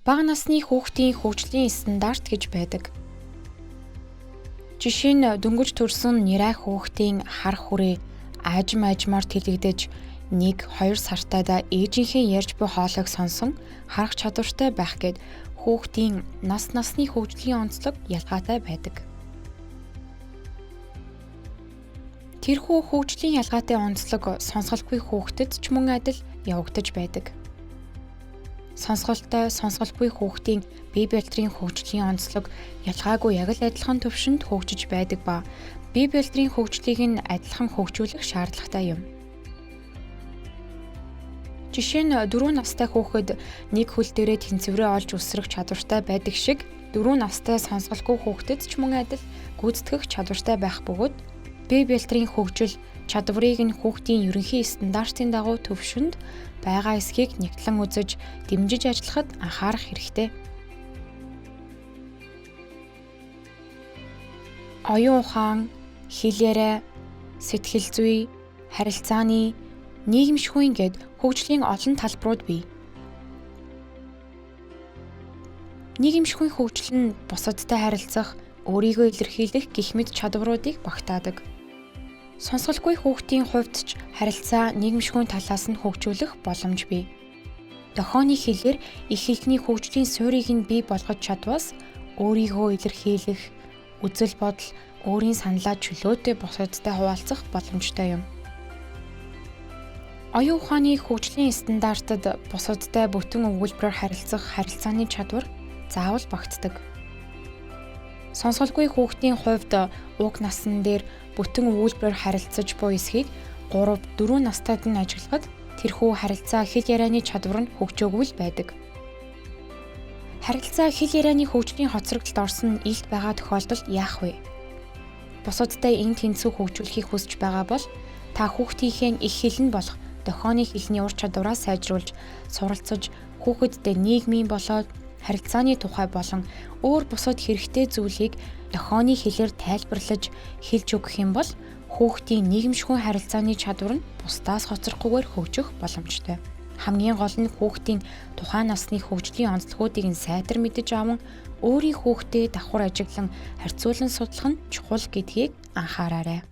Бага насны хүүхдийн хөгжлийн стандарт гэж байдаг. Жишээ нь дөнгөж төрсөн нэрай хүүхдийн хар хүрээ аажим аажмаар тэлэгдэж 1-2 сартайдаа ээжийнхээ ярьж буй хоолойг сонсон харах чадвартай байх гээд хүүхдийн нас насны хөгжлийн онцлог ялгаатай байдаг. Тэрхүү хөгжлийн ялгаатай онцлог сонсголгүй хүүхдэд ч мөн адил явагдаж байдаг. Сонсголтой, сонсголгүй хүүхдийн бие бэлтрийн хөгжлийн онцлог ялгаагүй яг л адилхан түвшинд хөгжиж байдаг ба бие бэлтрийн хөгжлийг нь адилхан хөгжүүлэх шаардлагатай юм. Жишээ нь 4 настай хүүхэд нэг хөл дээрээ тэнцвэрээ олж өсрөх чадвартай байдаг шиг 4 настай сонсголгүй хүүхдэд ч мөн адил гүйцэтгэх чадвартай байх бөгөөд бие бэлтрийн хөгжил чадварыг нь хүүхдийн ерөнхий стандартын дагуу төвшөнд байгаа эсхийг нэгтлэн үзэж дэмжиж ажиллахад анхаарах хэрэгтэй. Оюун ухаан, хэл яриа, сэтгэл зүй, харилцааны, нийгэмшихүйн гээд хөгжлийн олон талбарууд бий. Нийгэмшихүйн хөгжил нь бусадтай харилцах, өөрийгөө илэрхийлэх гэх мэт чадваруудыг багтаадаг. Сонсголгүй хүүхдийн хувьд ч харилцаа нийгэмшихүйн талаас нь хөгжүүлэх боломж бий. Дохооны хэлээр их хэлний хөгжлийн суурийг нь бий болгож чадвас өөрийгөө илэрхийлэх, үзэл бодол, өөрийн саналаа чөлөөтэй бусадтай хуваалцах боломжтой юм. Оюун ухааны хөгжлийн стандартад бусадтай бүтэн өгүүлбэрээр харилцах харилцааны чадвар заавал багтдаг. Сонсголгүй хүүхдийн хувьд уг насан дээр бүтэн өгүүлбэрээр харилцаж буй эсхийг 3-4 настайд нь ажиглахад тэрхүү харилцаа хэл ярианы чадвар нь хөгжөөгүй л байдаг. Харилцаа хэл ярианы хөгжлийн хоцрогдолд орсон илт байгаа тохиолдолд яах вэ? Бусадтай энэ тэнцүү хөгжүүлэхийг хүсэж байгаа бол та хүүхдийнхээ их хэл нь болох дохооны хэлний ур чадвараа сайжруулж, суралцаж, хүүхэдтэй нийгмийн болоод харилцааны тухай болон өөр бусад хэрэгтэй зүйлийг дохооны хэлээр тайлбарлаж хэлж өгөх юм бол хүүхдийн нийгэмшихүйн харилцааны чадвар нь бусдаас хоцрохгүйгээр хөгжих боломжтой. Хамгийн гол нь хүүхдийн тухайн насны хөгжлийн онцлогуудыг нь сайтар мэдэж аван өөрийн хүүхдээ давхар ажиглан харьцуулан судлах нь чухал гэдгийг анхаараарай.